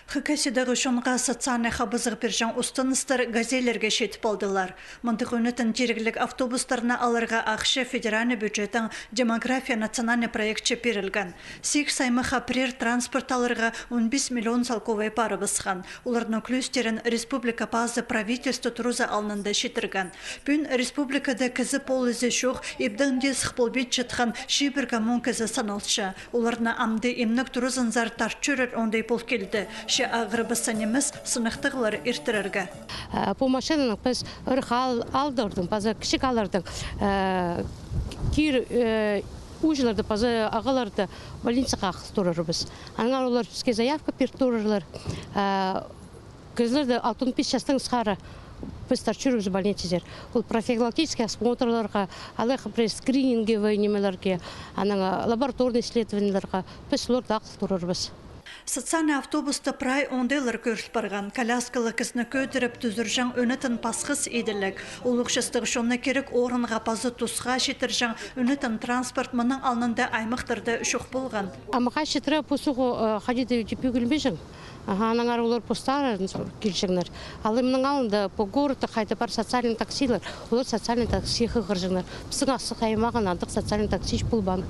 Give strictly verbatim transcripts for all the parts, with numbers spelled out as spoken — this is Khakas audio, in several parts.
Хакасиядағы чонға социальный хабызығ пирҷең устыныстар «Газельлерге» читіп алдылар. Мындағ ӱнетін тирігліг автобустарны аларға ахча федеральный бюджеттің «Демография» национальный проектче пирілген. Сигіс аймахха пірер транспорт аларға он пис миллион салковай парыбысхан. Оларның кӱлӱстерін республика пазы правительство турызы алнында читірген. Пӱӱн республикада кізі полызы чох, ибдең дее сых полбинчатхан чибірге муң кізі саналча. Оларны амды имнег турызынзар тарт чӧрер оңдай пол килді. Че ағырыбысса нимес сыныхтығлар иртірерге. Э, пу машинаның піс ырах аал-, аалдардың, паза кічіг ааллардың, э, кир-, э, ууҷаларды, паза ағаларды больницаға ағыл турарбыс. Аннаңар олар піске заявка пир турарлар. Э, кізілерді алтон пис частаң сығара піс тарт чӧрербіс больницазар. Ол профилактический осмотрларға, алай пір скрининговый нимелерге, анаң лабораторный исследованиелерге піс оларды ағыл турарбыс. Социальный автобуста прай оңдайлар кӧріл парған. Коляскалығ кізіні кӧдіріп тӱзірҷең ӱнетін пасхас иділіг. Улуғ частығ чонны кирек орынға паза тусха читірҷең ӱнетін транспорт мының алнында аймахтарда чох полған. Амға читіре пу суғ, э, хайди даа тип ӱгілмеҷең. Аха, аннаңар олар постары килҷеңнер. Алай мының алнында пу городта хайда пар социальный таксилар, олар социальный такси хығырҷаңнар. Пістің Асхыс аймағында андағ социальный такси полбаан.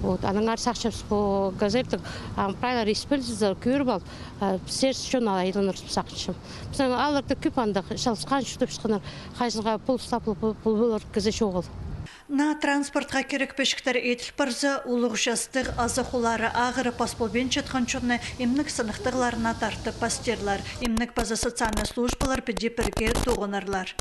Вот, аннаңар сағынчабыс пу «Газельдің», а, прайлар испелзізі кӧріп алып, а, піс чон айланарбыс сағынчам. Пістің аалларда кӧп андағ чалысхан чуртапчатханнар, хайзынға пол стапыл пол, пол полар кізі чоғыл. Наа транспортха кирек пічіктер иділ парза, улуғ частығ, аза-холлары ағырып пас полбинчатхан чонны имнег сыныхтығларына тартып пастирлар. Имнег паза социальный службалар піди пірге тоғынарлар.